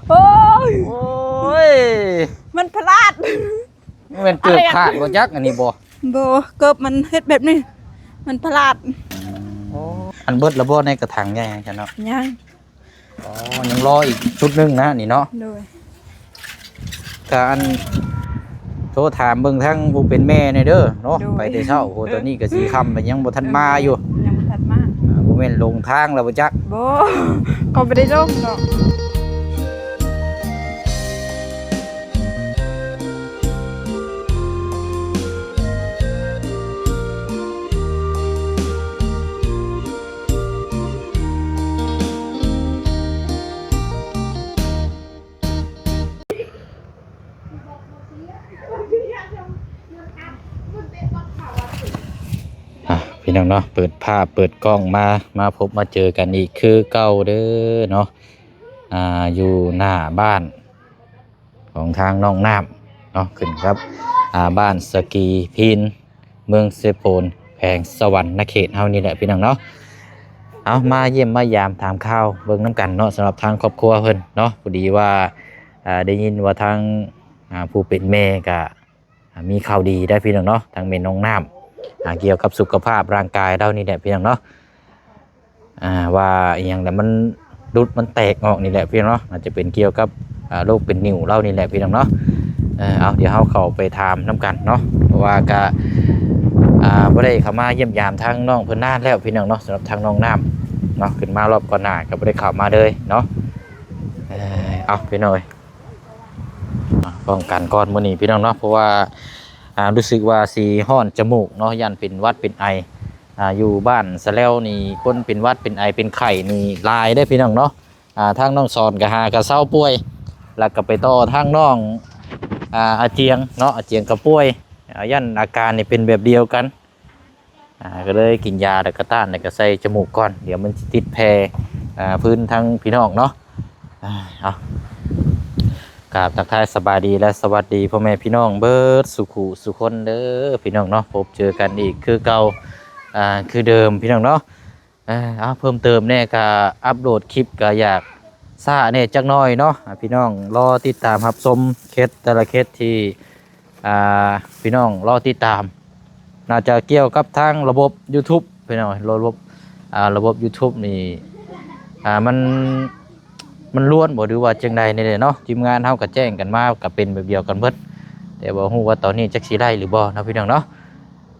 ໂອ້ຍ ໂອ້ຍ ມັນພະລາດ ແມ່ນເກີບຂາດບໍ່ຈັກອັນນີ້ບໍ່? ບໍ່ ເກີບມັນເຮັດແບບນີ້ ມັນພະລາດ. ໂອ້ ອັນເບິດແລ້ວບໍ່ໃນກະຖັງໃຫຍ່ຫັ້ນເນາະ? ຍັງ. ອໍ ຍັງລໍອີກຊຸດໜຶ່ງນະນີ້ເນາະ. ໂດຍ. ກະອັນ ໂທຖາມເບິ່ງທາງຜູ້ເປັນແມ່ແດ່ເດີເນາະ. ໂດຍ. ໄປແຕ່ເຊົ້າ ໂອ້ ຕອນນີ້ກະຊິຄ່ຳແລ້ວ ຍັງບໍ່ທັນມາຢູ່. ຍັງບໍ່ທັນມາ. ອ່າ ບໍ່ແມ່ນຫຼົງທາງແລ້ວບໍ່ຈັກ? ບໍ່ ເຂົາບໍ່ໄດ້ຫຼົງດອກ. ອ່ະ ພີ່ນ້ອງເນາະ ເປີດພາບເປີດກ້ອງມາ ມາພົບມາເຈີກັນອີກຄືເກົ່າເດີເນາະ. ອ່າ ຢູ່ໜ້າບ້ານ ຂອງທາງນ້ອງນ້ຳເນາະ ຂຶ້ນກັບ ອ່າ ບ້ານສະກີພີນ ເມືອງເຊໂປນ ແຂວງສະຫວັນນະເຂດເຮົານີ້ແຫຼະພີ່ນ້ອງເນາະ. ເອົາ ມາຢ້ຽມມາຢາມຖາມຂ່າວເບິ່ງນຳກັນເນາະ ສຳລັບທາງຄອບຄົວເພິ່ນເນາະ. ພໍດີວ່າ ອ່າ ໄດ້ຍິນວ່າທາງ ອ່າ ຜູ້ເປັນແມ່ກະ ອ່າ ມີຂ່າວດີໄດ໋ພີ່ນ້ອງເນາະ ທາງແມ່ນ້ອງນ້ຳ ອ່າ ກ່ຽວກັບສຸຂະພາບຮ່າງກາຍລາວນີ້ແຫຼະພີ່ນ້ອງເນາະ. ອ່າ ວ່າອີ່ຫຍັງລະ ມັນຫຼຸດມັນແຕກອອກນີ້ແຫຼະພີ່ນ້ອງເນາະ ອາດຈະເປັນກ່ຽວກັບ ອ່າ ໂລກເປັນໜິວລາວນີ້ແຫຼະພີ່ນ້ອງເນາະ. ເອີ ເອົາ ດຽວເຮົາເຂົ້າໄປຖາມນຳກັນເນາະ ເພາະວ່າກະ ອ່າ ບໍ່ໄດ້ເຂົ້າມາຢ້ຽມຢາມທາງນ້ອງເພິ່ນນານແລ້ວພີ່ນ້ອງເນາະ. ສຳລັບທາງນ້ອງນ້ຳເນາະ ຂຶ້ນມາລອບກ່ອນໜ້າກະບໍ່ໄດ້ເຂົ້າມາເລີຍເນາະ. ເອີ ເອົາ ພີ່ນ້ອງເອີຍ ປ້ອງກັນກ່ອນມື້ນີ້ພີ່ນ້ອງເນາະ ເພາະວ່າ ອ່າ ຮູ້ສຶກວ່າຊິຮ້ອນຈະມູກເນາະ ຢ້ານເປັນຫວັດເປັນໄອ. ອ່າ ຢູ່ບ້ານສະແລວນີ້ ຄົນເປັນຫວັດເປັນໄອເປັນໄຂ້ນີ້ຫຼາຍເດ້ພີ່ນ້ອງເນາະ. ອ່າ ທາງນ້ອງສອນກະຫາກະເຊົາປ່ວຍ ແລ້ວກະໄປຕໍ່ທາງນ້ອງ ອ່າ ອາຈຽງເນາະ ອາຈຽງກະປ່ວຍ. ອ່າ ຢ້ານອາການນີ້ເປັນແບບດຽວກັນ. ອ່າ ກະເລີຍກິນຢາແລ້ວກະຕ້ານ ແລ້ວກະໃສ່ຈະມູກກ່ອນ ດຽວມັນຊິຕິດແຜ່ ອ່າ ພື້ນທາງພີ່ນ້ອງເນາະ. ອ່າ ເອົາ ກາບທັກທາຍສະບາຍດີ ແລະ ສະຫວັດດີພໍ່ແມ່ພີ່ນ້ອງເບິດສູ່ຄູ່ສູ່ຄົນເດີພີ່ນ້ອງເນາະ. ພົບເຈີກັນອີກຄືເກົ່າ ອ່າ ຄືເດີມພີ່ນ້ອງເນາະ. ເອີ ເອົາ ເພີ່ມເຕີມແດ່ກະອັບໂຫຼດຄລິບກະຢາກຊ້າແດ່ຈັກໜ້ອຍເນາະ. ອ່າ ພີ່ນ້ອງລໍຕິດຕາມຮັບຊົມເຄັດແຕ່ລະເຄັດທີ່ ອ່າ ພີ່ນ້ອງລໍຕິດຕາມ ໜ້າຈະກ່ຽວກັບທາງລະບົບຢູທູບພີ່ນ້ອງ. ລະບົບ ອ່າ ລະບົບຢູທູບນີ້ ອ່າ ມັນ ມັນລວນບໍ່ ຫຼືວ່າຈັ່ງໃດນີ້ແຫຼະເນາະ. ທີມງານເຮົາກະແຈ້ງກັນມາ ກະເປັນແບບດຽວກັນເບິດ ແຕ່ບໍ່ຮູ້ວ່າຕອນນີ້ຈັກຊິໄດ້ຫຼືບໍ່ເນາະ ພີ່ນ້ອງເນາະ.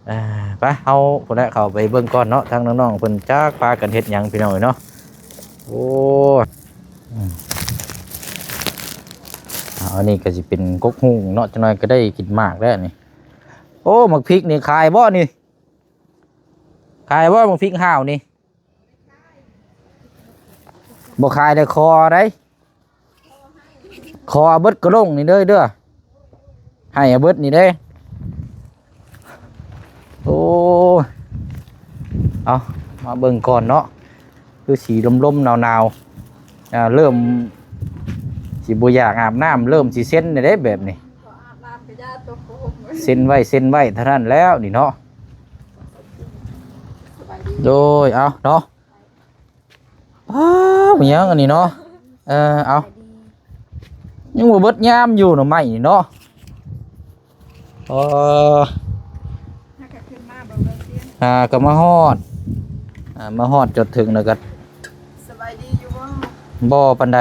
ອ່າ ໄປ ເຮົາພຸ້ນແຫຼະ ເຂົ້າໄປເບິ່ງກ່ອນເນາະ ທາງນ້ອງໆເພິ່ນຈັກພາກັນເຮັດຫຍັງພີ່ນ້ອງເອີຍເນາະ. ໂອ້ ອືມ ອ່າ ອັນນີ້ກະຊິເປັນກົກຫຸ່ງເນາະ ຈັກໜ້ອຍກະໄດ້ກິນໝາກແລ້ວນີ້. ໂອ້ ໝາກພິກນີ້ຂາຍບໍ່ນີ້? ຂາຍບໍ່ໝາກພິກຫາວນີ້? ບໍ່ຂາຍໄດ້ຂໍໄດ໋ ຂໍເບິດກະດົ້ງນີ້ເດີເດີ ໃຫ້ເອົາເບິດນີ້ເດ້. ໂອ້ຍ ເອົາ ມາເບິ່ງກ່ອນເນາະ ຄືສີລົມໆ ໜາວໆ ອ່າ ເລີ່ມຊິບໍ່ຢາກອາບນ້ຳ ເລີ່ມຊິເຊັນແລ້ວເດ້ແບບນີ້. ເຊັນໄວ້ ເຊັນໄວ້ເທົ່ານັ້ນແລ້ວນີ້ເນາະ. ໂດຍ ເອົາເນາະ. ອ້າວ ຫຍັງອັນນີ້ເນາະ. ເອີ ເອົາ ຍັງບໍ່ເບິດຍາມຢູ່ ໜໍ່ໄມ້ນີ້ເນາະ. ເອີ ຫາກະມາຮອດ ອ່າ ມາຮອດຈົດເຖິງແລ້ວກະ ສະບາຍດີຢູ່ບໍ່? ບໍ່ປານໃດ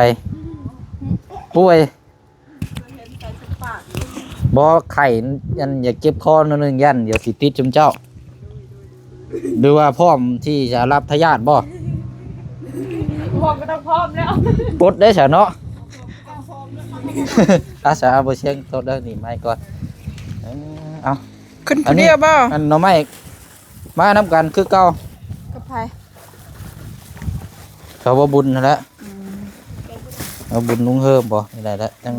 ປ່ວຍ. ບໍ່ ໄຂ້ ອັນ ຢາກເຈັບຄໍໜ້ອຍໜຶ່ງ ຢ້ານດຽວຊິຕິດຊຸມເຈົ້າ ຫຼືວ່າພ້ອມທີ່ຈະຮັບທາຍາດບໍ່? ພ້ອມກະຕ້ອງພ້ອມແລ້ວ ປົດໄດ້ຊະເນາະ. ອາ ຊະ ບໍ່ຊຽງ ໂທດເດີ ໜີໄມ້ກ່ອນ. ເອີ ເອົາ ຂຶ້ນຜູ້ດຽວບໍ່? ອັນໜໍ່ໄມ້ ມານຳກັນຄືເກົ່າ. ກັບໃຜ? ເຂົາເວົ້າບຸນຫັ້ນແຫຼະ. ອືມ ເອົາບຸນລຸງເຮີບບໍ່? ນີ້ແຫຼະ ຈັ່ງ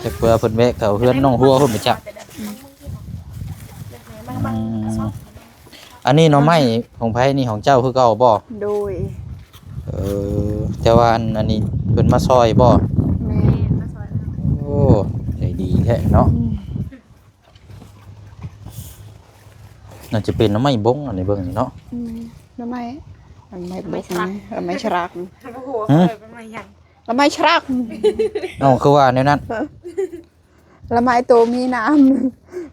ຈັກເພື່ອເພິ່ນແວະເຂົ້າເຮືອນນ້ອງຫົວພຸ້ນໄປຈັກ. ອືມ ອັນນີ້ໜໍ່ໄມ້ຂອງໃຜນີ້? ຂອງເຈົ້າຄືເກົ່າບໍ່? ໂດຍ. ເອີ ແຕ່ວ່າອັນ ອັນນີ້ເພິ່ນມາຊ່ອຍບໍ່? ແມ່ນ ມາຊ່ອຍ. ໂອ້ ໃຈດີແທ້ເນາະ. ອືມ ໜ້າຈະເປັນໜໍ່ໄມ້ບົງ ອັນນີ້ເບິ່ງນີ້ເນາະ. ອືມ ໜໍ່ໄມ້ ລຳໄມ້ບົກນະ ລຳໄມ້ຊະລັກ ໂອ້ໂຫ ຮະ? ເອີ້ນວ່າໄມ້ຫຍັງ? ລຳໄມ້ຊະລັກ. ເອົ້າ ຄືວ່າແນວນັ້ນ? ລຳໄມ້ໂຕມີນ້ຳ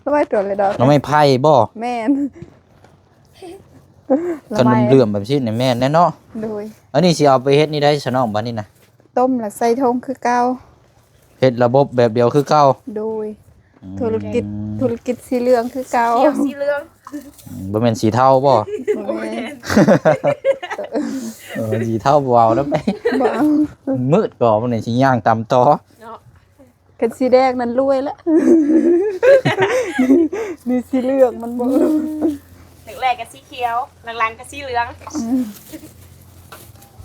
ລຳໄມ້ໂຕເລັກດອກ ລຳໄມ້ໄຜ່ບໍ? ແມ່ນ. ຄັນເຫຼື້ອມໆແບບຊີ້ນີ້ແມ່ນແນ່ເນາະ. ໂດຍ. ອັນນີ້ຊິເອົາໄປເຮັດແນວໃດຊະນ້ອງ ບາດນີ້ນະ? ຕົ້ມລະໃສ່ຖົງຄືເກົ່າ. ເຮັດລະບົບແບບດຽວຄືເກົ່າ. ໂດຍ. ອືມ ທຸລະກິດ ທຸລະກິດສີເຫຼືອງຄືເກົ່າ. ຂຽວສີເຫຼືອງ. ອືມ ບໍ່ແມ່ນສີເທົາບໍ? ບໍ່ແມ່ນ. ເອີ ສີເທົາບໍ່ເອົານຳ. ບໍ່ເອົາ. ມືດກໍມັນຊິຍ່າງຕາມຕໍ່ເນາະ. ຄັນສີແດງນັ້ນລວຍລະ ນີ້ສີເຫຼືອງມັນບໍ່ລວຍ. ແລກໆກໍສີຂຽວ ຫຼັງໆກໍສີເຫຼືອງ. ອືມ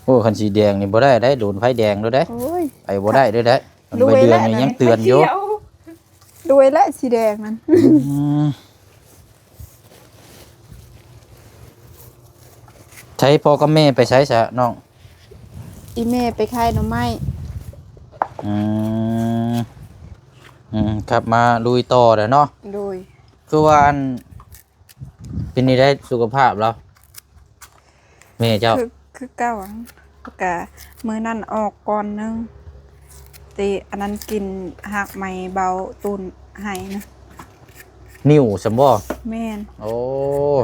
ໂອ້ ຄັນສີແດງນີ້ບໍ່ໄດ້ໄດ໋ ໂດນໄຟແດງໂລດໄດ໋. ໂອ້ຍ ໄປບໍ່ໄດ້ໂລດໄດ໋. ລວຍແລ້ວ ໄຟເດືອນນີ້ຍັງເຕືອນຢູ່. ລວຍແລ້ວສີແດງນັ້ນ. ອືມ ໃສພໍ່ກັບແມ່ໄປໃສຊະນ້ອງ? ອີ່ແມ່ໄປຂາຍໜໍ່ໄມ້. ອືມ ອືມ ກັບມາລຸຍຕໍ່ແລ້ວເນາະ. ໂດຍ. ຄືວ່າອັນ ເປັນແນວໃດສຸຂະພາບລາວ ແມ່ເຈົ້າ? ຄື ຄືເກົ່າ ກະມື້ນັ້ນອອກກ່ອນໜຶ່ງ ແຕ່ອັນນັ້ນກິນຮາກໄມ້ເບົາຕູນໄຫ້ນະ. ນິ້ວຊັ້ນບໍ? ແມ່ນ. ໂອ້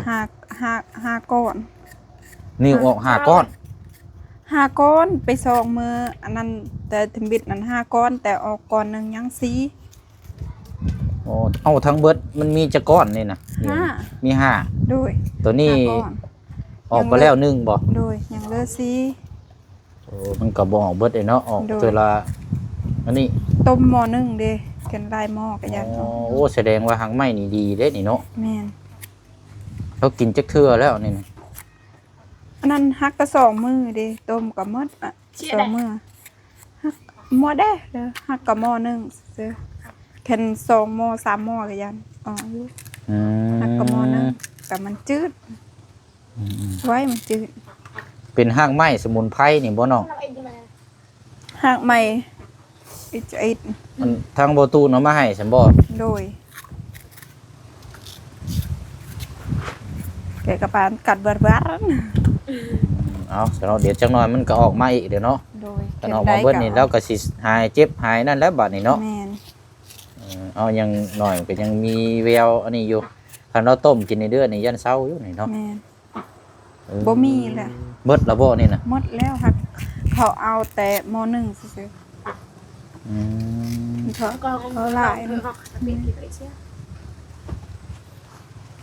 ຫ້າ ຫ້າ ຫ້າກ້ອນ. ນິ້ວອອກຫ້າກ້ອນ? ຫ້າກ້ອນ ໄປສອງມື້ ອັນນັ້ນ ແຕ່ທຳອິດນັ້ນຫ້າກ້ອນ ແຕ່ອອກກ້ອນໜຶ່ງຍັງສີ່. ອໍ ເອົາ ທັງເບິດມັນມີຈັກກ້ອນນີ້ນະ? ຫ້າ. ມີຫ້າ. ໂດຍ. ໂຕນີ້ ຫ້າກ້ອນ ອອກໄປແລ້ວໜຶ່ງບໍ? ໂດຍ ຍັງເຫຼືອສີ່. ໂອ້ ມັນກໍບໍ່ອອກເບິດເດ້ເນາະ ອອກ ໂດຍ ເທື່ອລະອັນນີ້. ຕົ້ມໝໍ້ໜຶ່ງເດ້ ກິນຫຼາຍໝໍ້ກໍຢ້ານອອກ. ອໍ ໂອ້ ສະແດງວ່າຮາກໄມ້ນີ້ດີເດ້ນີ້ເນາະ. ແມ່ນ. ເຮົາກິນຈັກເທື່ອແລ້ວນີ້ນະ? ອັນນັ້ນຫັກກໍສອງມື້ເດ້ ຕົ້ມກໍໝົດ ສອງມື້. ຫັກໝົດເດ້ ຫັກກໍໝໍ້ໜຶ່ງຊື່ ຄັນສອງໝໍ້ສາມໝໍ້ກໍຢ້ານອອກຢູ່. ອືມ ຫັກກໍໝໍ້ໜຶ່ງ ແຕ່ມັນຈືດ. ອືມໆ ໄວ້ມັນຈືດ. ເປັນຮາກໄມ້ສະໝຸນໄພນີ້ບໍ່ນ້ອງ? ຮາກໄມ້ອິດອິດ. ອັນທາງບໍ່ຕູ້ນເອົາມາໃຫ້ຊັ້ນບໍ່? ໂດຍ. ແກກໍປານກັດບາດບາດ. ເອົາ ສະເນາະ ດຽວຈັກໜ້ອຍມັນກໍອອກມາອີກເດ້ເນາະ. ໂດຍ. ຄັນອອກມາເບິດນີ້ ແລ້ວກໍຊິຫາຍເຈັບຫາຍນັ້ນແຫຼະບາດນີ້ເນາະ. ແມ່ນ. ເອີ ເອົາ ຢ່າງໜ້ອຍກໍຍັງມີແວວອັນນີ້ຢູ່. ຄັນເຮົາຕົ້ມກິນໃນເດືອນນີ້ຢ້ານເຊົາຢູ່ນີ້ເນາະ. ແມ່ນ. ເອີ ບໍ່ມີແຫຼະ. ໝົດແລ້ວບໍ່ນີ້ນະ? ໝົດແລ້ວ ຫາກເຂົາເອົາແຕ່ໝໍ້ໜຶ່ງຊື່ໆ. ອືມ ເຂົາ ເຂົາຫຼາຍ.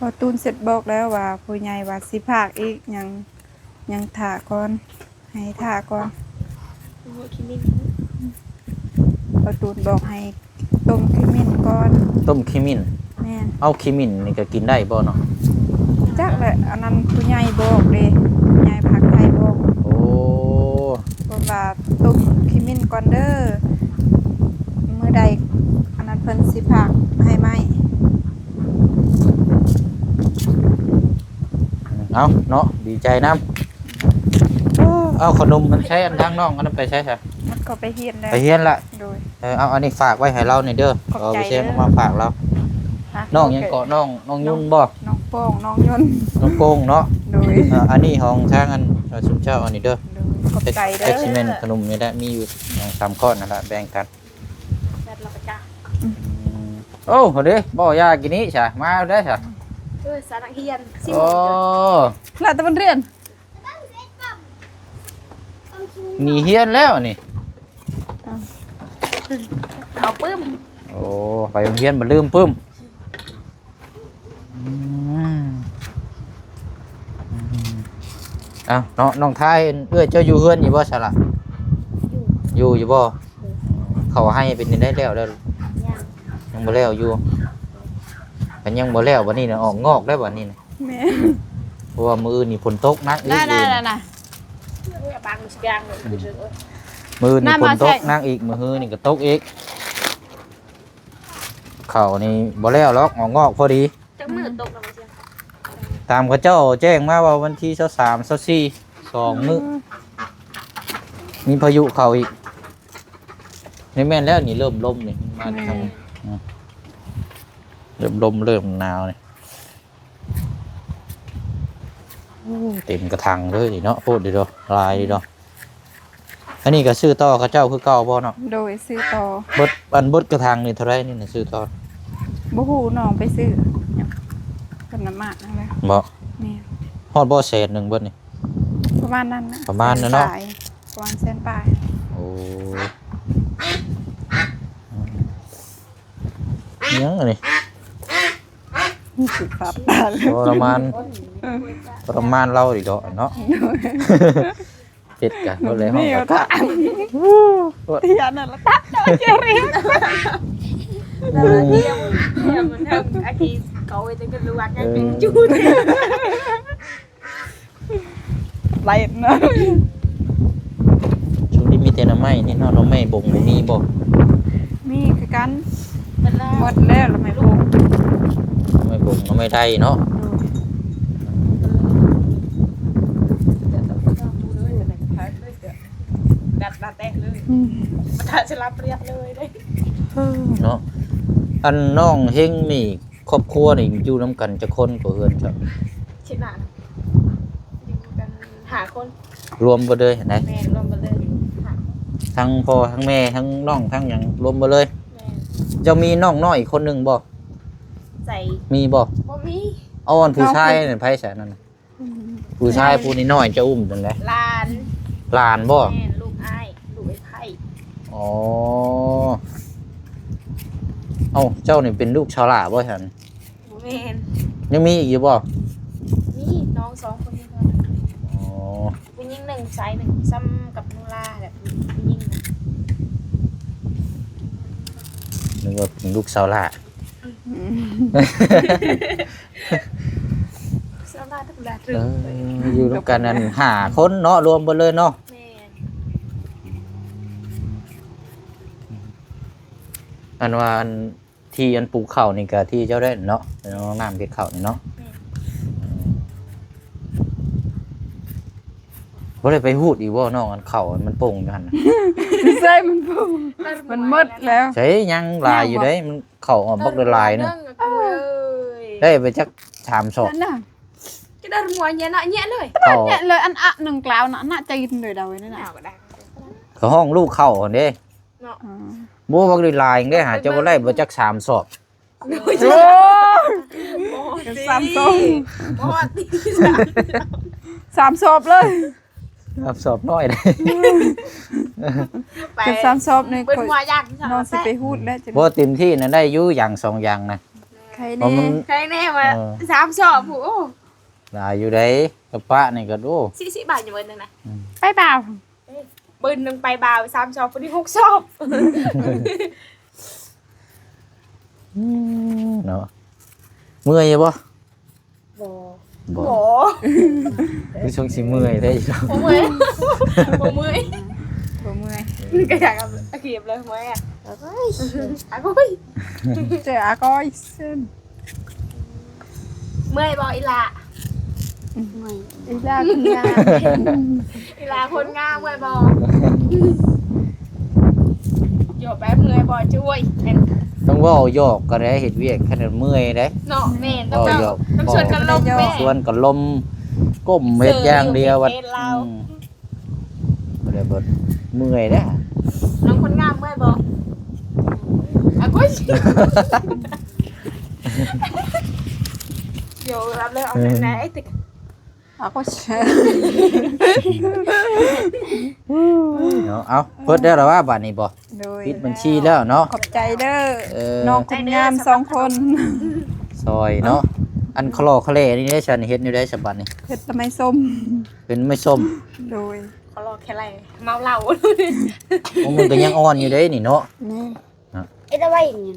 ພໍ່ຕູນເສັດບອກແລ້ວວ່າ ຜູ້ໃຫຍ່ວ່າຊິພາກອີກ ຍັງ ຍັງຖ້າກ່ອນ. ໃຫ້ຖ້າກ່ອນ. ໂອ້ຍ ຂີ້ໝິ່ນ. ພໍ່ຕູນບອກໃຫ້ຕົ້ມຂີ້ໝິ່ນກ່ອນ. ຕົ້ມຂີ້ໝິ່ນ? ແມ່ນ. ເອົາ ຂີ້ໝິ່ນນີ້ກໍກິນໄດ້ບໍ່ເນາະ? ຈັກແຫຼະ ອັນນັ້ນຜູ້ໃຫຍ່ບອກເດ້ ຜູ້ໃຫຍ່ພາກໄທບອກ. ໂອ້ ເພິ່ນວ່າຕົ້ມຂີ້ໝິ່ນກ່ອນເດີ ມື້ໃດອັນນັ້ນເພິ່ນຊິພາກໃຫ້ໃໝ່. ເອົາເນາະ ດີໃຈນຳ. ເອົາ ຂະໜົມມັນໃຊ້ອັນທາງນ້ອງອັນນັ້ນໄປໃສຊະ? ມັນກໍໄປຮຽນແລ້ວ. ໄປຮຽນລະ? ໂດຍ. ເອີ ເອົາ ອັນນີ້ຝາກໄວ້ໃຫ້ລາວນີ້ເດີ. ຂອບໃຈເດີ. ເອົາໄປແຊງມາຝາກລາວ. ນ້ອງຫຍັງເກາະ? ນ້ອງ ນ້ອງຍຸນບໍ່? ນ້ອງໂປ່ງ ນ້ອງຍົນ ນ້ອງໂປ່ງເນາະ. ໂດຍ. ເອີ ອັນນີ້ຂອງທາງອັນ ຊຸມເຈົ້າອັນນີ້ເດີ. ໂດຍ. ຂອບໃຈເດີ. ຈັກຊິແມ່ນຂະໜົມນີ້ແຫຼະ ມີຢູ່ສອງສາມກ້ອນນັ້ນລະ ແບ່ງກັນ. ແບດລະປະຈະ. ອືມ ໂອ້ ເດ້ ບໍ່ຢາກກິນນີ້ຊະ ມາເດ້ຊະ. ເອີ ສານັກຮຽນ ໂອ້ ລະຕະວັນຮຽນ ໜີຮຽນແລ້ວນີ້. ເອົາປຶ້ມ. ໂອ້ ໄປໂຮງຮຽນບໍ່ລືມປຶ້ມ. ອືມ ອືມ ເອົ້າ ເນາະ ນ້ອງທາຍ ເອື້ອຍເຈົ້າຢູ່ເຮືອນຢູ່ບໍ່ຊະລະ? ຢູ່ ຢູ່ ຢູ່ບໍ່? ເຂົ້າໄຮ່ເປັນຈັ່ງໃດແລ້ວແລ້ວ? ຍັງ ຍັງບໍ່ແລ້ວຢູ່. ຄັນຍັງບໍ່ແລ້ວ ບັດນີ້ນະອອກງອກແລ້ວບັດນີ້ນະ. ແມ່ນ. ເພາະວ່າມື້ອື່ນນີ້ຝົນຕົກໜັກອີກ. ມື້ອື່ນນີ້ຝົນຕົກໜັກອີກ ມື້ຮືນີ້ກໍຕົກອີກ. ເຂົ້ານີ້ບໍ່ແລ້ວດອກ ອອກງອກພໍດີ. ຈັກມື້ຕົກແລ້ວບໍ່ເຊຍ? ຕາມເຂົາເຈົ້າແຈ້ງມາວ່າວັນທີຊາວສາມ ຊາວສີ່ ສອງມື້. ອືມ ມີພາຍຸເຂົ້າອີກ. ນີ້ແມ່ນແລ້ວນີ້ ເລີ່ມລົມນີ້ ມາ ແມ່ນ ທາງ ອືມ ເລີ່ມລົມ ເລີ່ມໜາວນີ້. ໂອ້ ເຕັມກະຖັງເລີຍເນາະ ໂພດດີດອກ ຫຼາຍດີດອກ. ອັນນີ້ກໍຊື້ຕໍ່ເຂົາເຈົ້າຄືເກົ່າບໍ່ເນາະ? ໂດຍ ຊື້ຕໍ່. ເບິດ ອັນເບິດກະຖັງນີ້ເທົ່າໃດນີ້ນະ ຊື້ຕໍ່? ບໍ່ຮູ້ ນ້ອງໄປຊື້ ເພິ່ນນຳມານັ້ນແຫຼະ. ບໍ່? ແມ່ນ. ຮອດບໍ່ແສນໜຶ່ງເບິດນີ້? ປະມານນັ້ນນະ ປະມານນັ້ນເນາະ ແສນປາຍ ປະມານແສນປາຍ. ໂອ້ ຫຍັງອັນນີ້? ສິບ ທອດຕາເລີຍ ທໍລະມານ ເອີ ທໍລະມານລາວອີກດອກເນາະ. ເຮັດກັນເອົາແລ້ວ ເຮົາກໍ ເອີ ຕຽນນັ້ນລະຕັດເຈົ້າເຈຣີ ແລ້ວລະຕຽມ ຕຽມມັນທຳອາທິດເຂົາໄວ້ແຕ່ກັນລວດ ເອີ ຍັງເປັນຈູດ. ໄລ່ເນາະ ຊ່ວງນີ້ມີແຕ່ໜໍ່ໄມ້ນີ້ເນາະ. ໜໍ່ໄມ້ບົງບໍ່ມີບໍ່? ມີຄືກັນ ໝົດແລ້ວ ໝົດແລ້ວ ໜໍ່ໄມ້ບົງ ໜໍ່ໄມ້ບົງ ໜໍ່ໄມ້ໄດ້ເນາະ. ໂດຍ ດັດດາແຕກເລີຍ ອືມ ມັນຈະລາບລຽບເລີຍເດ້ ເນາະ. ອັນນ້ອງເຮັງນີ້ ຄອບຄົວນີ້ຢູ່ນຳກັນຈັກຄົນກໍເຮືອນເຈົ້າ? ຄິດວ່ານະ ຢູ່ກັນຫ້າຄົນ ລວມເບິດເລີຍຫັ້ນໃດ? ແມ່ນ ລວມເບິດເລີຍ ຫ້າຄົນ ທັງພໍ່ທັງແມ່ທັງນ້ອງທັງຫຍັງລວມເບິດເລີຍ. ແມ່ນ. ເຈົ້າມີນ້ອງນ້ອຍອີກຄົນໜຶ່ງບໍ່? ໃສ? ມີບໍ່? ບໍ່ມີ. ເອົາ ອັນຜູ້ຊາຍນັ້ນໃຜຊະນັ້ນ? ອືມ ຜູ້ຊາຍຜູ້ນ້ອຍໆ ເຈົ້າອຸ້ມຈັ່ງໃດ? ຫຼານ. ຫຼານບໍ່? ແມ່ນ ລູກອ້າຍ ລູກອ້າຍໄພ້. ອໍ ເອົ້າ ເຈົ້ານີ້ເປັນລູກສາວຫຼ້າບໍ່ຊັ້ນ? ບໍ່ແມ່ນ. ຍັງມີອີກຢູ່ບໍ່? ມີ ນ້ອງສອງຄົນນີ້. ອໍ ຜູ້ຍິງໜຶ່ງ ຜູ້ຊາຍໜຶ່ງ ສ່ຳກັບໂນລາແຫຼະ ຜູ້ຍິງນະ. ນຶກວ່າເປັນລູກສາວຫຼ້າ. ອືມ ສາວຫຼ້າທຳມະດາ. ເອີ ຢູ່ນຳກັນອັນຫ້າຄົນເນາະ ລວມເບິດເລີຍເນາະ. ແມ່ນ. ອັນວ່າອັນ ທີ່ອັນປູກເຂົ້ານີ້ກະທີ່ເຈົ້າໄດ້ເນາະ ນ້ຳເຮັດເຂົ້ານີ້ເນາະ. ແມ່ນ. ບໍ່ໄດ້ໄປຮູດອີກບໍ່ນ້ອງ ອັນເຂົ້າມັນປົ່ງຢູ່ຫັ້ນນະ? ໃຊ່ ມັນປົ່ງ ມັນໝົດແລ້ວ. ໃຊ່ ຍັງຫຼາຍຢູ່ເດ້ ມັນເຂົ້າອອກບັກຫຼາຍໆນະ. ເອີຍ ໄດ້ໄປຈັກສາມສອບ. ຈະໄດ້ມວຍເຍນະ ເຍເລີຍ ເຍເລີຍ. ອັນອະໜຶ່ງກລາວນະ ນະຈີນໂດຍດາວນັ້ນນະ ເຂົາຮ້ອງລູກເຂົ້າຫັ້ນເດ້. ເນາະ ອືມ ບໍ່ ບັກຫຼາຍໆເດ້ ຫາເຈົ້າບໍ່ໄດ້ບໍ່ຈັກສາມສອບ. ໂອ້ຍ ໂອ້ຍ ສາມສອບ ບໍ່ຮອດຕິ ສາມສອບເລີຍ ສາມສອບນ້ອຍເດ້. ໄປ ເປັນສາມສອບນີ້ ເພິ່ນວ່າຢາກ ນ້ອງຊິໄປຮູດແລ້ວ. ບໍ່ ເຕັມທີ່ນະ ໄດ້ຢູ່ຢ່າງສອງຢ່າງນະ. ໃຄແນ່ ເພາະມັນ ໃຄແນ່ວ່າ ເອີ ສາມສອບ ໂອ້ ຫຼາຍຢູ່ເດ້. ກະປະນີ້ກະ ໂອ້ ຊິ ຊິບາດຢູ່ເບິ່ງນະ. ອືມ ໄປບ່າວ ເອີ ບຶນໜຶ່ງໄປບ່າວ ສາມສອບ ພຸ້ນນີ້ຫົກສອບ. ອືມ ເນາະ ເມື່ອຍຢູ່ບໍ່? ບໍ່ ບໍ່ ບໍ່ ຄືຊ່ວງຊິເມື່ອຍແທ້ຢູ່. ບໍ່ເມື່ອຍ ບໍ່ເມື່ອຍ ບໍ່ເມື່ອຍ. ມັນກະຢາກອາຊີບເລີຍ ເມື່ອຍອະ. ອາໂກຍ ເຈີອາໂກຍ. ເມື່ອຍບໍ່ອີ່ຫຼ້າ? ເມື່ອຍ ອີ່ຫຼ້າຄົນງາມ ອີ່ຫຼ້າຄົນງາມ ເມື່ອຍບໍ່? ຢອກໄປ ເມື່ອຍບໍ່? ຈະອວຍ ຕ້ອງເວົ້າຢອກກັນແຫຼະ ເຮັດວຽກຂະໜາດເມື່ອຍເດ້. ເນາະ ແມ່ນ ຕ້ອງເວົ້າຢອກ ຕ້ອງຊວນກັນລົມ ແມ່ນ ຊວນກັນລົມ ກົ້ມເຮັດຢ່າງດຽວ. ອືມ ບໍ່ໄດ້ເບິດ ເມື່ອຍເດ້ ນ້ອງຄົນງາມເມື່ອຍບໍ່? ອາໂກຍ ດຽວລຳເລີຍ ເອົາແນວໃດ ເອີ ຕິກ ອາໂກຍ ເນາະ. ເອົາ ເບິດແລ້ວລະວ່າບາດນີ້ບໍ່? ໂດຍ ປິດບັນຊີແລ້ວເນາະ. ຂອບໃຈເດີ ເອີ ນ້ອງຄົນງາມສອງຄົນ ຊ່ອຍເນາະ. ອັນຄະຫຼໍ່ຄະແຫຼນີ້ເດ້ ຊັ້ນເຮັດແນວໃດສະບາດນີ້? ເຮັດແຕ່ໄມ້ສົ້ມ ເປັນໄມ້ສົ້ມ. ໂດຍ ຄະຫຼໍ່ຄະແຫຼ ເມົາເຫຼົ້າ. ໂອ້ ມັນກະຍັງອ່ອນຢູ່ເດ້ນີ້ເນາະ. ນີ້ ເນາະ ເອັດເອົາໄວ້ນີ້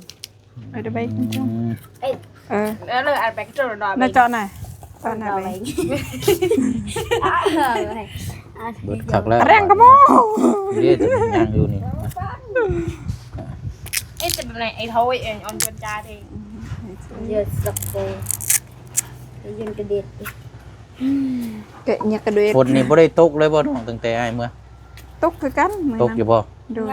ເອັດເອົາໄວ້. ອືມ ເອີ ເອີ ເລີຍອັນແບກໂຈນອນ ນະເຈາະນະ ເຈາະນະ ເອົາໄວ້. ເບິດຄັກແລ້ວ ແຮງກະໂມ ເດ້ ຍັງຢູ່ນີ້. ເອ ແຕ່ແບບໃດ ໄອ້ເຖົ້າ ເອີ ອອນຈົນຈາເດ້. ເຍອະສັກໂກ ເຢັນກະເດັດ ແກະເຫຍກະເດັດ. ຝົນນີ້ບໍ່ໄດ້ຕົກເລີຍບໍ່ນ້ອງ ຕັ້ງແຕ່ອ້າຍເມືອ? ຕົກຄືກັນ ຕົກຢູ່ບໍ່? ໂດຍ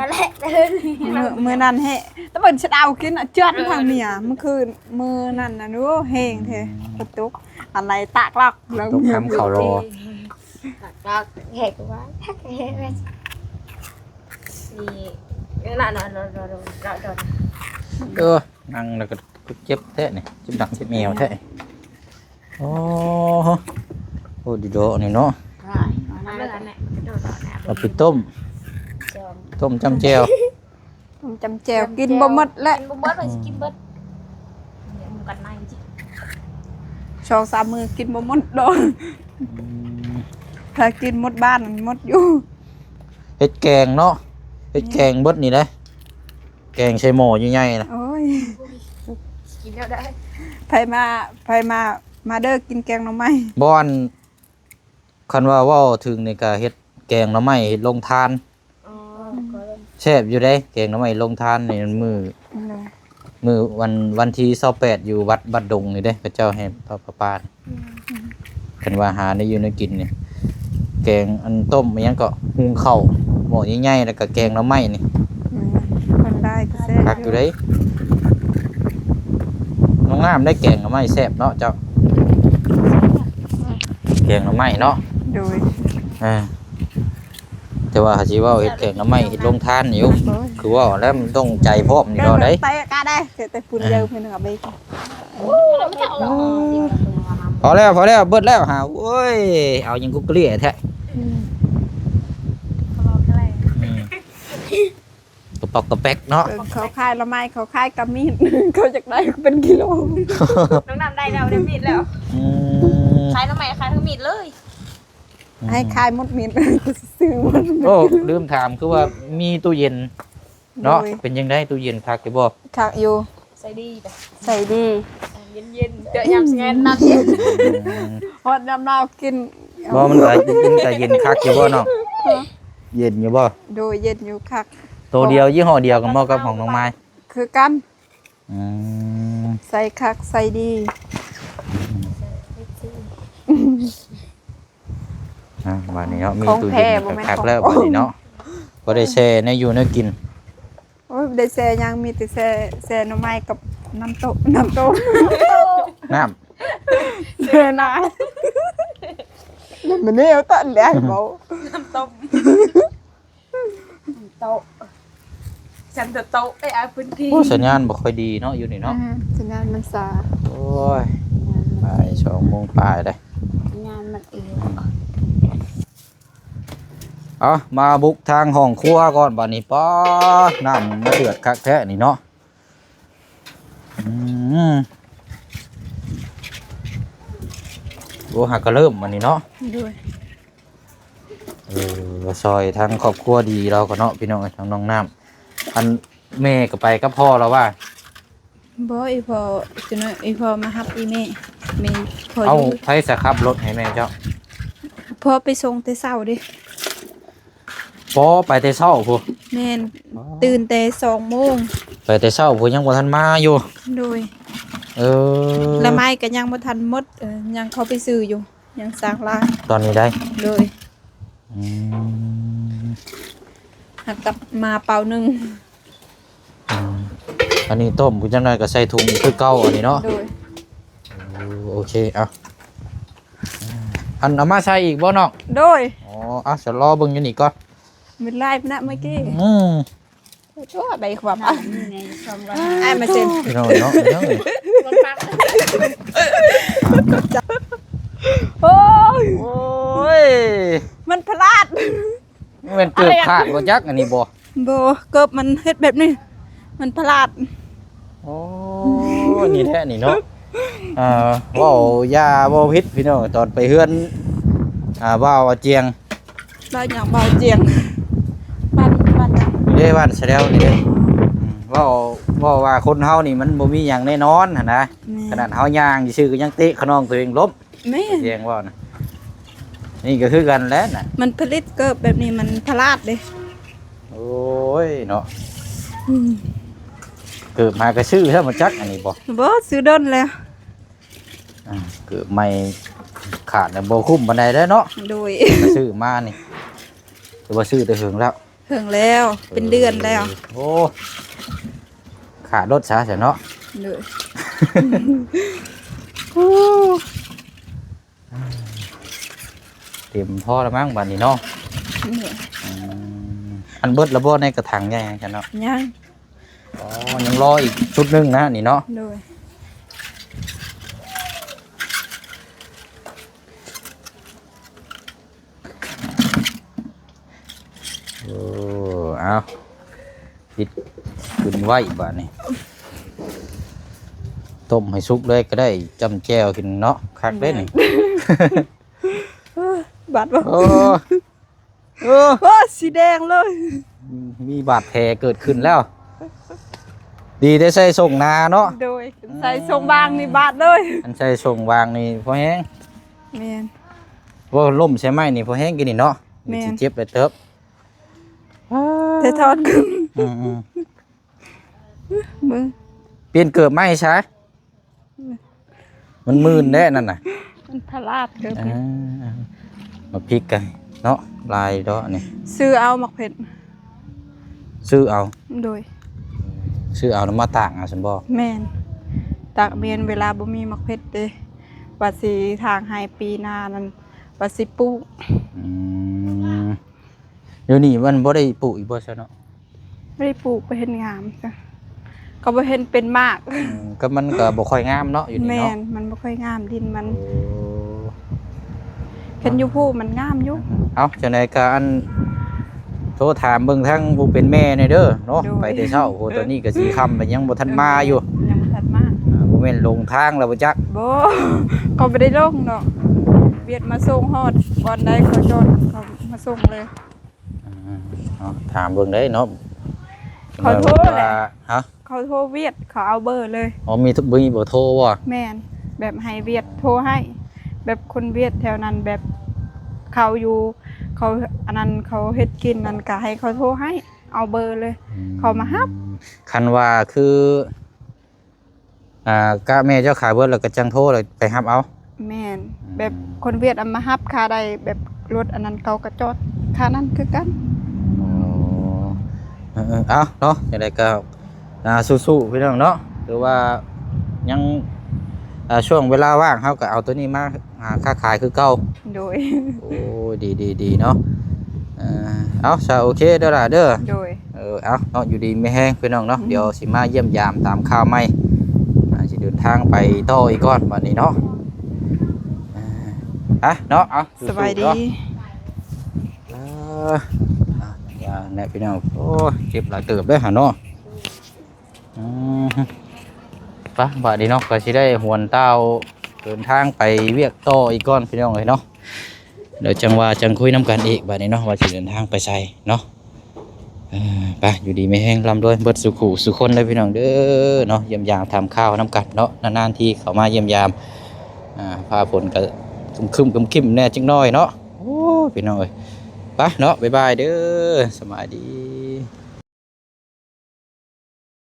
ມື້ນັ້ນແຮະ ຕະເບິ່ນສະດາວກິນອະ ຈັດທາງເມຍ ມື້ຄືນ ມື້ນັ້ນນະ ໂອ້ ແຮງແທ້ ຝົນຕົກ. ອ ອັນໃດຕາກລັກ ຕົກຄຳເຂົ້າລໍ ຕາກລັກແຮກວ່າ ນີ້ ເອີ ລະ ລະ ລະ ລະ ລະ ເອີ ນັ່ງແລ້ວກໍເຈັບແທ້ນີ້ ເຈັບຫຼັງເຈັບແອວແທ້. ໂອ້ ໂອ້ ດີເດາະນີ້ເນາະ ເອົາໄປຕົ້ມ ຕົ້ມຈ້ຳແຈ່ວ ຕົ້ມຈ້ຳແຈ່ວ ກິນບໍ່ໝົດແຫຼະ ກິນບໍ່ໝົດ ວ່າຊິກິນເບິດ ອືມ ສອງສາມມື້ກິນບໍ່ໝົດດອກ ອືມ ຖ້າກິນໝົດບ້ານໝົດຢູ່ ເຮັດແກງເນາະ ເຮັດແກງເບິດນີ້ເດ້ ແກງໃສ່ໝໍ້ໃຫຍ່ໆນະ ໂອ້ຍ ກິນແລ້ວໄດ້ ໃຜມາ ໃຜມາ ມາເດີ ກິນແກງໜໍ່ໄມ້ ບ່ອນ ຄັນວ່າເວົ້າເຖິງນີ້ກະເຮັດແກງໜໍ່ໄມ້ເຮັດໂລງທານ ອໍ ແຊບຢູ່ເດ້ ແກງໜໍ່ໄມ້ໂລງທານນີ້ ມື້ ມື້ວັນ ວັນທີຊາວແປດ ຢູ່ວັດ ວັດດົງນີ້ເດ້ ເຂົາເຈົ້າແຫ່ຜ້າປ່າ ອືມ ຄັນວ່າຫາແນວຢູ່ແນວກິນນີ້ ແກງອັນຕົ້ມອີ່ຫຍັງເກາະ ຫຸງເຂົ້າໝໍ້ໃຫຍ່ໆ ແລ້ວກະແກງໜໍ່ໄມ້ນີ້ ອືມ ຄົນຫຼາຍກະແຊບ ຄັກຢູ່ເດ້ ນ້ອງນ້ຳໄດ້ແກງໜໍ່ໄມ້ແຊບເນາະເຈົ້າ ແກງໜໍ່ໄມ້ເນາະ ໂດຍ ອ່າ ແຕ່ວ່າຫາຊິເວົ້າເຮັດແກງໜໍ່ໄມ້ເຮັດໂລງທານຢູ່ ໂດຍ ຄືເວົ້າແລ້ວມັນຕ້ອງໃຈພ້ອມນີ້ເນາະ ໄດ້ ແຕ່ ແຕ່ ແຕ່ປຸນເດີເພິ່ນເອົາໄປ ພໍແລ້ວ ພໍແລ້ວ ເບິດແລ້ວຫາ ໂອ້ຍ ເອົາຫຍັງກຸກກະເລ່ຍແທ້ ອືມ ອືມ ກະປອກກະແປກເນາະ ເອີ ເຂົາຂາຍໜໍ່ໄມ້ ເຂົາຂາຍກະມີດ ເຂົາຢາກໄດ້ເປັນກິໂລ ນ້ອງນ້ຳໄດ້ແລ້ວ ໄດ້ມີດແລ້ວ ອືມ ຂາຍໜໍ່ໄມ້ ຂາຍທັງມີດເລີຍ ອືມ ໃຫ້ຂາຍໝົດມີດ ຊື້ໝົດ ໂອ້ ລືມຖາມ ຄືວ່າມີຕູ້ເຢັນເນາະ ໂດຍ ເປັນຈັ່ງໃດຕູ້ເຢັນຄັກຢູ່ບໍ່ ຄັກຢູ່ ໃສ່ດີ ໃສ່ດີ ເຢັນໆ ເຈີຍາມສະແງນນ້ຳເຢັນ ອືມ ຮອດຍາມໜາວກິນ ບໍ່ ມັນກະ ມັນກະເຢັນຄັກຢູ່ບໍ່ນ້ອງ ເຢັນຢູ່ບໍ່ ໂດຍ ເຢັນຢູ່ຄັກ ໂຕດຽວ ຍີ່ຫໍ້ດຽວກັນບໍ່ກັບຂອງນ້ອງມາຍ ຄືກັນ ອືມ ໃສ່ຄັກໃສ່ດີ ອືມ ອ່າ ບາດນີ້ເນາະ ມີຕູ້ເຢັນ ຂອງແທ້ ກໍຄັກແລ້ວ ບໍ່ແມ່ນຂອງປອມ ບາດນີ້ເນາະ ບໍ່ໄດ້ແຊ່ແນວຢູ່ແນວກິນ ໂອ້ຍ ບໍ່ໄດ້ແຊ່ຫຍັງ ມີແຕ່ແຊ່ ແຊ່ໜໍ່ໄມ້ກັບນ້ຳຕົ້ມ ນ້ຳຕົ້ມ ນ້ຳ ແຊ່ນ້ຳ ມັນແນວຕອນແລກເວົ້າ ນ້ຳຕົ້ມ ໂຕະ ຊັ້ນໂຕະ ເອີຍ ອາ ພື້ນທີ່ ໂອ້ ສັນຍານບໍ່ຄ່ອຍດີເນາະ ຢູ່ນີ້ເນາະ ອ່າ ສັນຍານມັນຊ້າ ໂອ້ຍ ບ່າຍສອງໂມງປາຍເດ້ ສັນຍານມັນເອງ ເອົາ ມາບຸກທາງຫ້ອງຄົວກ່ອນບາດນີ້ ປາ ນ້ຳມາເດືອດຄັກແທ້ນີ້ເນາະ ອືມ ໂອ້ ຫາກະເລີ່ມບາດນີ້ເນາະ ໂດຍ ເອີ ຊ່ອຍທາງຄອບຄົວດີລາວກໍເນາະ ພີ່ນ້ອງເອີຍ ທາງນ້ອງນ້ຳ ອັນແມ່ກໍໄປກັບພໍ່ລາວວ່າ ບໍ່ ອີ່ພໍ່ ຈັ່ງໜ້ອຍ ອີ່ພໍ່ມາຮັບອີ່ແມ່ ແມ່ນພໍ່ ເອົ້າ ຢູ່ ໃຜສະຂັບລົດໃຫ້ແມ່ເຈົ້າ ພໍ່ໄປສົ່ງແຕ່ເຊົ້າເດ້ ປໍ ໄປແຕ່ເຊົ້າພຸ້ນ ແມ່ນ ອໍ ຕື່ນແຕ່ສອງໂມງ ໄປແຕ່ເຊົ້າພຸ້ນ ຍັງບໍ່ທັນມາຢູ່ ໂດຍ ເອີ ລະໄມ້ກໍຍັງບໍ່ທັນໝົດ ເອີ ຍັງເຂົ້າໄປຊື້ຢູ່ ຍັງສ້າງຫຼາຍ ຕອນນີ້ໄດ໋ ໂດຍ ອືມ ຫາກັບມາເປົາໜຶ່ງ ອືມ ອັນນີ້ຕົ້ມຄືຈັ່ງໃດກໍໃສ່ຖົງຄືເກົ່າອັນນີ້ເນາະ ໂດຍ ໂອ ໂອເຄ ເອົາ ອັນເອົາມາໃສ່ອີກບໍ່ນ້ອງ ໂດຍ ອໍ ເອົາ ສະລໍເບິ່ງຢູ່ນີ້ກ່ອນ ມັນຫຼາຍປານນະເມື່ອກີ້ ອືມ ໂອ້ ໄດ້ຄວາມ ອ່ະ ໄອ້ມາເຊັນ ພີ່ນ້ອງເນາະ ພີ່ນ້ອງເອີຍ ໂອ້ຍ ໂອ້ຍ ມັນພະລາດ ແມ່ນເກີບຂາດບໍ່ຈັກອັນນີ້ບໍ່ ບໍ່ ເກີບມັນເຮັດແບບນີ້ ມັນພະລາດ ໂອ້ ນີ້ແຫຼະນີ້ເນາະ ອ່າ ເວົ້າຢ່າເວົ້າຜິດພີ່ນ້ອງ ຕອນໄປເຮືອນ ອ່າ ບ່າວອາຈຽງ ບ້ານຫຍັງ ບ່າວຈຽງ ບ້ານ ບ້ານຫຍັງ ເດ້ ບ້ານສະແດວນີ້ເດ້ ອືມ ເວົ້າ ເວົ້າວ່າຄົນເຮົານີ້ມັນບໍ່ມີຫຍັງແນ່ນອນຫັ້ນນະ ແມ່ນ ຂະໜາດເຮົາຍ່າງຊື່ໆກໍຍັງເຕະຂະນອງຕົວເອງລົ້ມ ແມ່ນ ແຍງເວົ້ານະ ນີ້ກໍຄືກັນແຫຼະນະ ມັນຜະລິດເກີບແບບນີ້ມັນພະລາດເດ້ ໂອ້ຍເນາະ ອືມ ເກີບຫາກະຊື້ແທ້ບໍ່ຈັກອັນນີ້ບໍ່ ບໍ່ ຊື້ດົນແລ້ວ ອ່າ ເກີບໃໝ່ຂາດແລ້ວບໍ່ຄຸ້ມປານໃດເດ້ເນາະ ໂດຍ ຊື້ມານີ້ ແຕ່ວ່າຊື້ແຕ່ເຫິງແລ້ວ ເຫິງແລ້ວ ເປັນເດືອນແລ້ວ ໂອ້ ຂາດລົດຊະຊັ້ນເນາະ ໂດຍ ໂອ້ ເຕັມພໍລະມັ້ງບາດນີ້ເນາະ. ນີ້ ອືມ ອັນເບິດລະບໍ່ໃນກະຖັງໃຫຍ່ຫັ້ນເນາະ? ຍັງ. ອໍ ຍັງລໍອີກຊຸດໜຶ່ງນະນີ້ເນາະ. ໂດຍ. ໂອ້ ເອົາ ປິດຂຶ້ນໄວ້ບາດນີ້. ຕົ້ມໃຫ້ສຸກເລີຍກໍໄດ້ ຈ້ຳແຈ່ວກິນເນາະ ຄັກເດ້ນີ້. ແມ່ນ. ບາດບໍ່? ໂອ້ ເອີ ໂອ້ ສີແດງເລີຍ. ມີບາດແຜເກີດຂຶ້ນແລ້ວ. ດີໄດ້ໃສ່ສົ້ງໜາເນາະ. ໂດຍ. ໃສ່ສົ້ງບາງນີ້ບາດເລີຍ. ອັນໃສ່ສົ້ງບາງນີ້ພໍແຮງ. ແມ່ນ. ເວົ້າລົ້ມໃສ່ໄມ້ນີ້ພໍແຮງກິນນີ້ເນາະ. ແມ່ນ. ຊິເຈັບໄດ້ເຕີບ. ແຕ່ຖອດ ອືມໆ ມື ປ່ຽນເກີບໃໝ່ຊະ. ມັນມື່ນແດ່ນັ້ນນະ. ມັນພະລາດເກີບ. ອ່າ ໝາກພິກກະເນາະ ຫຼາຍເນາະນີ້. ຊື້ເອົາໝາກເຜັດ. ຊື້ເອົາ. ໂດຍ. ຊື້ເອົານຳມາຕາກເອົາຊັ້ນບໍ່? ແມ່ນ. ຕາກແມ່ນ ເວລາບໍ່ມີໝາກເຜັດເດ້ ວ່າຊິຖາງໄຮ່ປີໜ້ານັ້ນ ວ່າຊິປູກ. ອືມ. ດຽວນີ້ມັນບໍ່ໄດ້ປູກອີກບໍ່ຊະເນາະ? ບໍ່ໄດ້ປູກ ບໍ່ເຫັນງາມຊະ ກໍບໍ່ເຫັນເປັນໝາກ. ອືມ ກໍມັນກໍບໍ່ຄ່ອຍງາມເນາະ ຢູ່ນີ້ເນາະ. ແມ່ນ ມັນບໍ່ຄ່ອຍງາມດິນມັນ. ໂອ້ ເຫັນຢູ່ພູ້ມັນງາມຢູ່. ເອົ້າ ຈັ່ງໃດກໍອັນ ໂທຖາມເບິ່ງທາງຜູ້ເປັນແມ່ແດ່ເດີເນາະ. ໂດຍ. ໄປແຕ່ເຊົ້າ ໂອ້ ຕອນນີ້ກໍຊິຄ່ຳແລ້ວ ຍັງບໍ່ທັນມາຢູ່. ຍັງບໍ່ທັນມາ. ອ່າ ບໍ່ແມ່ນຫຼົງທາງແລ້ວບໍ່ຈັກ? ບໍ່ ກໍບໍ່ໄດ້ຫຼົງເນາະ ວຽດມາສົ່ງຮອດບ່ອນໃດ ເຂົາຈອດ ເຂົາມາສົ່ງເລີຍ. ອ່າ ເນາະ ຖາມເບິ່ງໄດ້ເນາະ. ເຂົາໂທແຫຼະ. ຮະ? ເຂົາໂທຫວຽດ ເຂົາເອົາເບີເລີຍ. ອໍ ມີ ມີເບີໂທບໍ່? ແມ່ນ ແບບໃຫ້ຫວຽດໂທໃຫ້ ແບບຄົນຫວຽດແຖວນັ້ນ ແບບເຂົາຢູ່ ເຂົາອັນນັ້ນ ເຂົາເຮັດກິນນັ້ນ ກະໃຫ້ເຂົາໂທໃຫ້ ເອົາເບີເລີຍ. ອືມ ເຂົາມາຮັບ. ຄັນວ່າຄື ອ່າ ກະແມ່ເຈົ້າຂາຍເບິດແລ້ວກໍຈັ່ງໂທແລ້ວໄປຮັບເອົາ. ແມ່ນ. ອືມ ແບບຄົນຫວຽດເອົາມາຮັບຄ່າໄດ້ ແບບລົດອັນນັ້ນເຂົາກໍຈອດຄ່ານັ້ນຄືກັນ. ອໍ ເອີໆ ເອົາເນາະ ຈັ່ງໃດກໍ ອ່າ ສູ້ໆ ພີ່ນ້ອງເນາະ ຖືວ່າຍັງ ອ່າ ຊ່ວງເວລາວ່າງເຮົາກໍເອົາໂຕນີ້ມາ ອ່າ ຄ້າຂາຍຄືເກົ່າ. ໂດຍ. ໂອ້ຍ ດີໆໆ ເນາະ. ເອີ ເອົາ ຊະ ໂອເຄເດີຫຼ້າເດີ. ໂດຍ. ເອີ ເອົາເນາະ ຢູ່ດີມີແຮງພີ່ນ້ອງເນາະ. ອືມ ດຽວຊິມາຢ້ຽມຢາມຕາມຂ່າວໃໝ່. ອ່າ ຊິເດີນທາງໄປຕໍ່ອີກກ່ອນບັດນີ້ເນາະ. ເອີ ອ່ະເນາະ ເອົາ ສະບາຍດີ. ເອີ ອ່ະ ວ່າແນ່ພີ່ນ້ອງ. ໂອ້ຍ ເຈັບຫຼາຍເຕີບເດີຫາເນາະ. ອືມ ປະ ບາດນີ້ເນາະ ກໍຊິໄດ້ຫວນຕ່າວເດີນທາງໄປວຽກຕໍ່ອີກກ່ອນພີ່ນ້ອງເອີຍເນາະ. ດຽວຈັ່ງວ່າຈັ່ງຄຸຍນຳກັນອີກບາດນີ້ເນາະ ວ່າຊິເດີນທາງໄປໃສເນາະ. ເອີ ໄປ ຢູ່ດີມີແຮງ ລ່ຳລວຍເບິດສູ່ຄູ່ສູ່ຄົນເດີພີ່ນ້ອງເດີເນາະ. ຢ້ຽມຢາມຖາມຂ່າວນຳກັນເນາະ ນານໆ ທີເຂົ້າມາຢ້ຽມຢາມ. ອ່າ ຟ້າຝົນກໍຄຶ້ມໆ ຄຶ້ມໆ ແດ່ຈັກໜ້ອຍເນາະ. ໂອ້ ພີ່ນ້ອງເອີຍ ໄປເນາະ ບາຍບາຍເດີ ສະບາຍດີ.